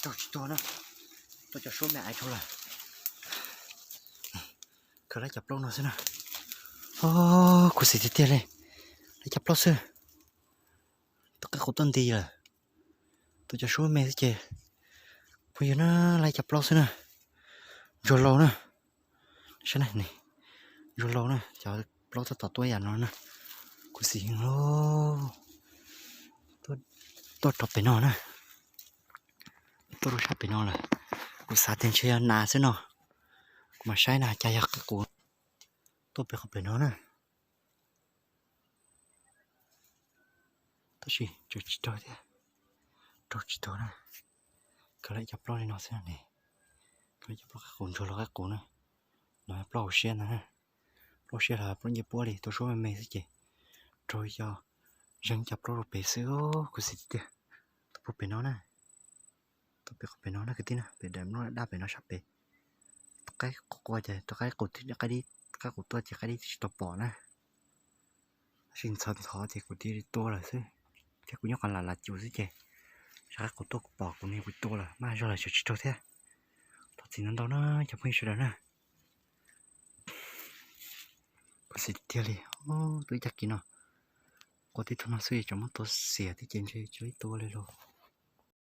raug tsis tuag na. Tuaj cov suab me aiv dhau lawm. Khaws lawv cov plaub no xwb na. Khuv xim tiag tiag li. Lawv cov plaub xwb. Tus qaib qus tuaj nti lawm. Tuaj cov suab me xwb ces, phooj ywg na, lawv cov plaub xwb na. Ntsuag laus na. Saib na, ntsuag laus na, cov plaub tab tom tuaj yam no na. Khuv xim heev lauj. Tuaj rau pem no na. Tuaj rau sab pem no lawm. Kuv xav tias ntshe yog nas xwb no. Kuv mam saib na cas yog qaib qus tuaj pem qhov pem no na. Tab sis tseem tsis raug thiab. Raug tsis tuag na. Khaws lawv cov plaub li no xwb ne. Khaws lawv cov plaub qaib qus, ntsuag laus qaib qus na. No plaub hauv siab ntag na. Plaub siab los plaub ncej puab li, tuaj suab me me xwb ces raug cov, zeeg cov plaub rau pem xwb. Khuv xim tiag tiag. Tuaj pem no na. Tuaj pem qhov pem no na kwv tij na, pem daim nplooj daj pem no sab pem. Tus qaib qus qua ces tus qaib qus, qaib dib, qaib qus tuaj ces qaib dib twb tsis tau pom na. Tab sis ntxhov ntxhov ces kuv cia li tua lawm xwb. Thiab kuv nyob qhov lam lam cum xwb ces, tsam qaib qus tuaj kuv pom kuv ne kuv tua lawm, mas zog lawm tseem tsis raug thiab. Thov txim ntau ntau na cov phooj ywg sawv daws na. Khuv xim tiag li. Tuaj ib cag kis no, qua tib tug no xwb es tsam muab tua xiam thiab ces ntshe tsis tua li lauj.